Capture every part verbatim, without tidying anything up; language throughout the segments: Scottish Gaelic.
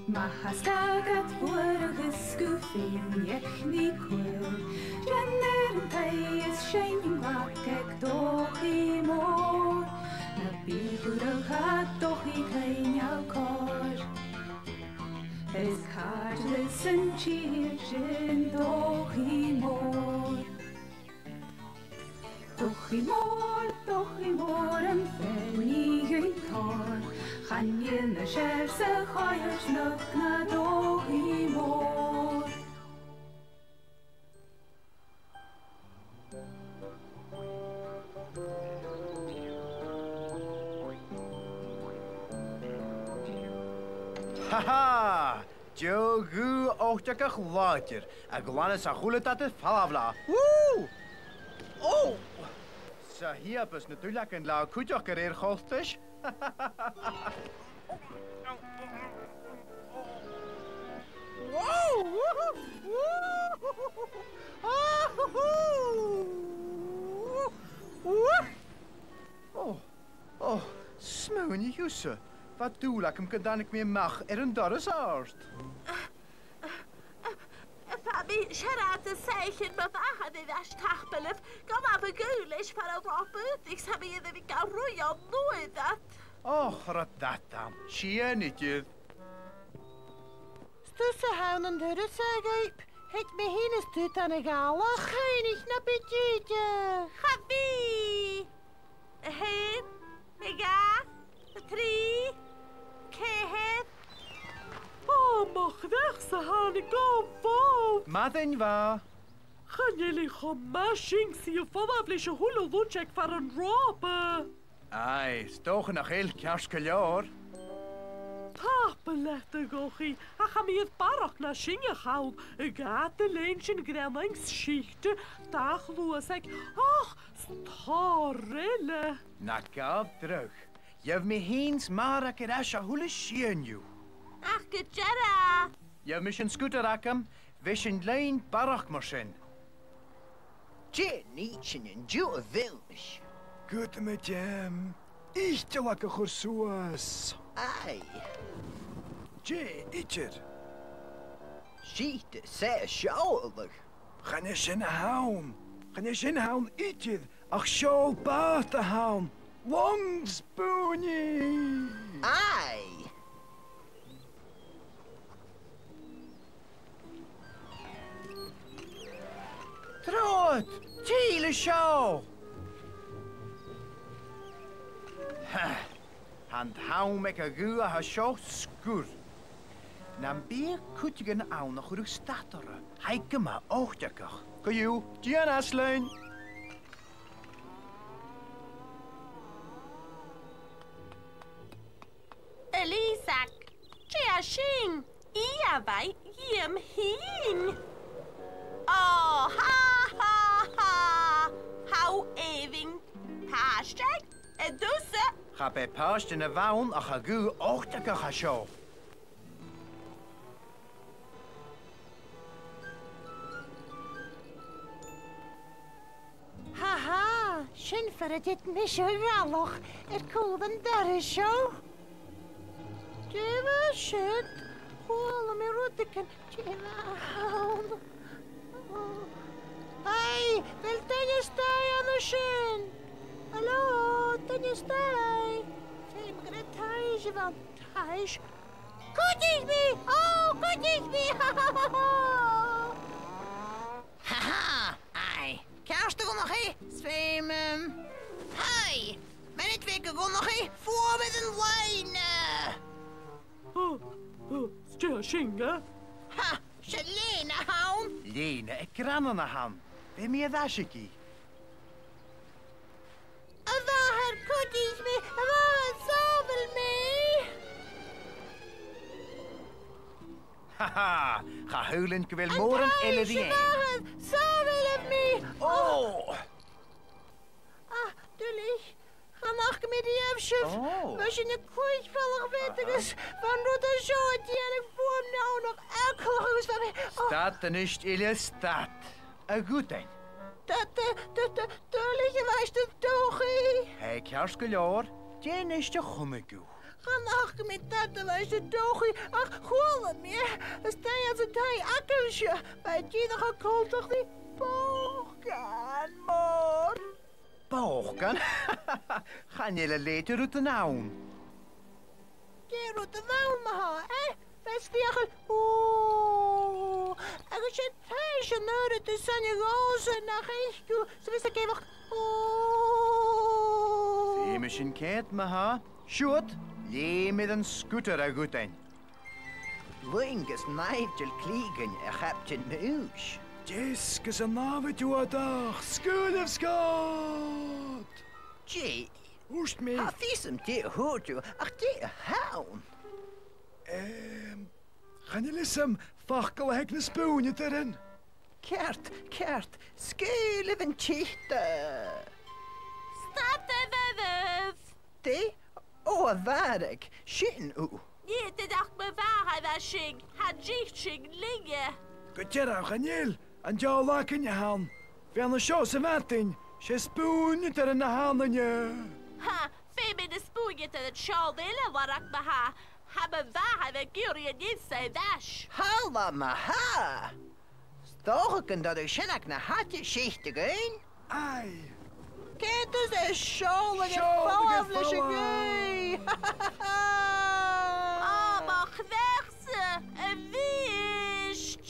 Ma tha sgath gad bhuaireadh is gu faighinn neach-nighean cuill, dèan air an taigh is seinn an glag aig Dòmhnall Mòr, na bitheadh a' dol a dh'fhaighinn a' chòir. Is càit leis an tìr sin Dòmhnall Mòr? Dòmhnall Mòr, Dòmhnall Mòr, am fear nì dhomh tòrr, chan eil nas fheàrr sa choimhearsnachd na Dòmhnall Mòr. Ha ha! Deagh ghuth ochd-eagach làidir, a ghlanadh a h-uile dad a' falbh leatha. Woo! Ò! 'S a shìobair na duilleagan leatha cuideachd, a rèir choltais. Woo! Woo! Woo! Ò, ò, smaoinich thusa, bha dùil agam gun tàinig mi a-mach air an doras àrd. Bha mi siud a' suidhe air mo bheatha air ais, tapadh leibh, gum b' e mo ghuth leis far an robh thu, agus tha mi air a bhith ga ruith on uair ud. Och, rud dad ann, sìon idir. Is tusa a th' ann an turas, a Ghaib. Thèid mi fhìn is tu dhan a' ghealach. Cuimhnich na bi dìde. Cha bhi. A h-aon, a dhà, a trì, ceithir. Ò, mo chreach-sa, thàinig e gu bhith. Madainn mhath. Chan eil e cho math sin 's a dh'fhalbh leis a h-uile rud aig far an robh e. Aidh, 's dòcha nach eil, ceart gu leòr. Tapadh leat, a Dhochaidh, ach tha mi air barrachd nas sine a chall, a' gabhail an lèine sin ghreannan 's sìte, dà chluasaig, ach 's tòrr eile. Na gabh dragh. Gheibh mi fhìn 's Màrag air ais a h-uile sìon dhiubh. Ach gu dearbh. Gheibh mise an sgùtar agam, bheir sinn leinn barrachd mar sin. Dè nì sinn an-diugh, a Mhìlis? Gabhaidh mi, em, itealag a chur suas. Aidh. Dè idir? Sìte 's e a' seòladh. Chan e sin a th' ann. Chan e sin a th' ann idir, ach seòl bàta a th' ann. Long-spùinidh! Aidh! Trobhad! Till an seo! Ha! Tha an t-àm aig a' ghuth a tha seo sgur. Nam biodh cuideigin ann a chuireadh stad orra, tha i gu math ochd-eagach. Co-dhiù, dèan às leinn! Eilseag, dè tha sin? Ìomhaigh dhìom fhìn. Ò, ha, ha, ha! Tha thu èibhinn. Pàiste, an tusa? Cha b' e pàiste a bh' ann ach a' ghuth ochd-eagach a tha seo. Ha ha, sin far an tèid mise a dh'fhalach, air cùl an dorais seo. Dè bha siud? Chuala mi rudeigin. Dè bha ann? Hey, a bheil duine a-staigh an sin? Halò, duine a-staigh? Feumaidh gur e taibhse a bh' ann, taibhse. Cuidich mi! Ò, cuidich mi! Ha ha! Aidh, ceart, a Dhonnchaidh, 's feumaidh, em, haidh! Mionaid bheag, a Dhonnchaidh, fuaimear an loidhne! Ò, ò, 's dè tha sin, eh? Ha! 'S e lèine a th' ann! Lèine aig Greannan a th' ann. Bidh mi air ais thuige. A mhàthair, cuidich mi! A mhàthair, sàbhail mi! Ha ha! Cha shaoil sinn gu bheil mòran eile ri fhaighinn. A mhàthair, sàbhail mi! Ò! Ah, duilich. Chan fhaca mi riamh sibh. Ò. Bha sinn a' cluich falach-bheat agus bha an rud a tha seo a' dèanamh bhuam neònach eagalach agus bha mi, ò. Stad a-nis, Eilidh, stad. A ghudain. Tha, tha, tha, tha, duilich, a Mhaighstir Dòchaidh. Tha e ceart gu leòr. Dè a-nis a chunnaic thu? Chan fhaca mi dad a-bhos an dòigh, ach chuala mi e, is dòcha anns an taigh agaibhse, bha e dìreach a' coltachadh ri bòcan mòr. Bòcan? Chan eil a leithid de rud ann. Dè an rud a bh' ann, ma-thà, eh? Bha e a' sgreuchail, "Ò!" Agus 's e taibhse an uair ud as soidhne dhòmhsa nach fhaic thu, 's a bhios ag èigheach, "Ò!" Feumaidh sinn coimhead, ma-thà. Siuthad, leum air an sgùtar, a Ghodainn. Luinn gus nàimhdeil clìgean, a Chaptaein Mùis. Deas gus an nàmhaid fhuadach, sgaoilibh sgòth! Dè? Thuirt mi. Tha fios agam dè thuirt thu, ach dè th' ann? Ehm, chan eil fhios agam, facal a th' aig na spùinneadairean. Ceart, ceart, sgaoilibh an t-ite. Stad a' mharbhadh! Dè? Ò, a Mhàrag, sin thu. Nì thu dad ach mo mhàthair a tha sin, tha an t-ite sin lìonmhor. Gu dearbh, chan eil, an deagh làithean a th' ann. Bidh e an seo sa mhadainn, 's e spùinneadairean a th' annainne. Ha, feumaidh na spùinneadairean seòl eile a lorg ma-thà. Tha mo mhàthair ag iarraidh an fheadhainn sin air ais. Thalla ma-thà! 'S dòcha gun toir thu sin aig na h-àite-sìde dhuinn. Aidh. Ceart, 's e seòladh air falbh leis a' ghaoith. Ò, mo chreach-sa, a-rithist.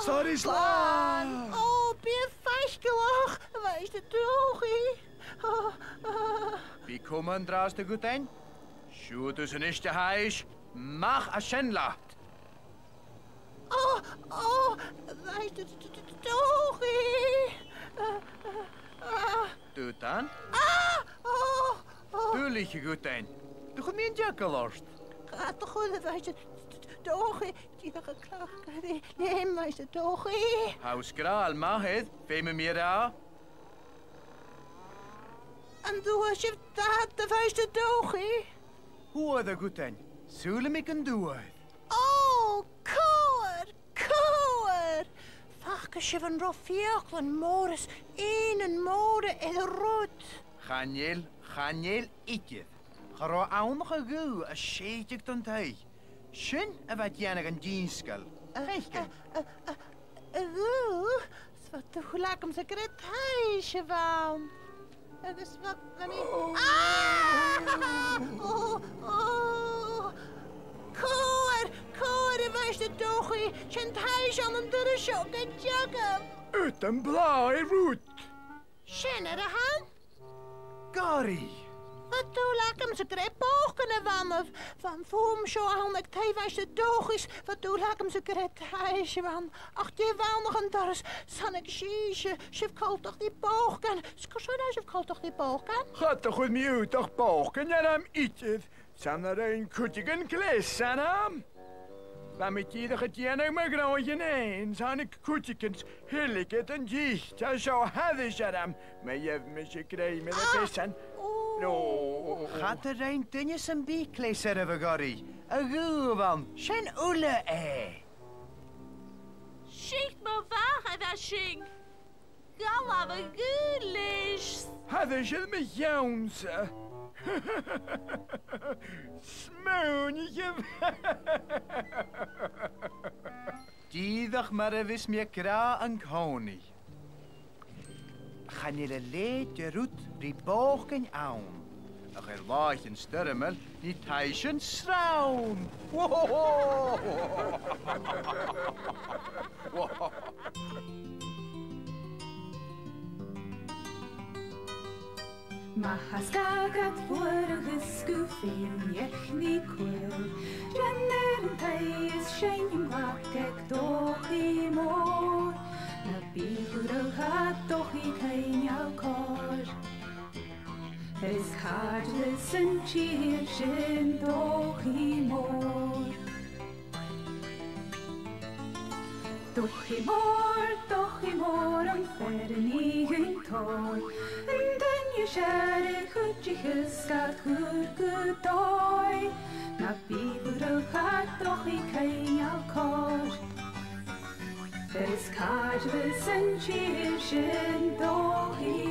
Sorry, slàn. Ò, bi faiceallach, a Mhaighstir Dòchaidh. Ò, ò. Bi coma an-dràsta, a Ghodainn. Siuthad thusa a-nis, a Thaibhse, mach à sin leat. Ò, ò, Mhaighstir Dòchaidh. Dùdan? Ò, ò. Duilich, a Ghodainn. Do chuir mi an t-eagal ort. Cha do chuir, a Mhaighstir Dòchaidh, dìreach a' cleachdadh ri leum, a Mhaighstir Dòchaidh. Tha thu sgràthail math air, feumaidh mi ràdh. An d' fhuair sibh dad, a Mhaighstir Dòchaidh? Fhuair, a Ghodainn. Saoilidh mi gun d' fhuair. Ò, còir, còir! Faca sibh an robh fiaclan mòra is èinnean mòra air an rud? Chan eil, chan eil idir. Cha robh ann ach a' ghaoth a' sèideadh don taigh. Sin a bha a' dèanamh an dìonsgail. A, fhaicinn. A, a, a, a' ghaoth? 'S bha dùil agamsa gur e taibhse a bh' ann. Agus bha, bha mi... Ah! Ò, ò! Còir, còir, a Mhaighstir Dòchaidh, 's e an taibhse ann an doras seo gu dearbh. Ud am blàth, a Rut! Sin air a shon. Goraidh! Bha dùil agamsa gur e bòcan a bh' annaibh. Bha am fuaim seo ann aig taigh Mhaighstir Dòchaidh, 's bha dùil agamsa gur e taibhse a bh' ann. Ach dè bh' ann ach an doras, 's thàinig sibhse, sibh coltach ri bòcan, 's carson a tha sibh coltach ri bòcan? Cha do chuir mi ud ach bòcan orm idir, 's ann a rinn cuideigin gleus orm. Bha mi dìreach a' dèanamh mo ghnothaich fhèin, 's thàinig cuideigin 's thilg iad an t-ite seo thairis orm, ma gheibh mise grèim air a' bhesan. Ò. Cha do rinn duine sam bith gleus oirbh, a Ghoraidh. A' ghaoth a bh' ann, sin uile e. Sic mo mhàthair a tha sin. Dh'fhalbh a' ghaoth leis. Thairis air mo cheann-sa. Smaoinich. Dìreach mar a bhios mi ag ràdh an-còmhnaidh. Chan eil a leithid de rud ri bòcain ann, ach air làithean stoirmeil, nì taibhsean srann. Ma tha sgath gad fuarachas gu feum neach-nighean cuideachd, dèan air an taigh is seinn an clag aig Dòchaidh Mòr. Na bi gu robh Dòchaidh coibhneil còir. Is càit leis an tìr sin Dòchaidh Mòr. Dòchaidh mòr, Dòchaidh mòr, am fear a nì thu tòrr, an duine as fheàrr a chuidicheas gad chur gu dòigh. Na bi gu robh Dòchaidh coibhneil còir. Is càit leis an tìr sin Dòchaidh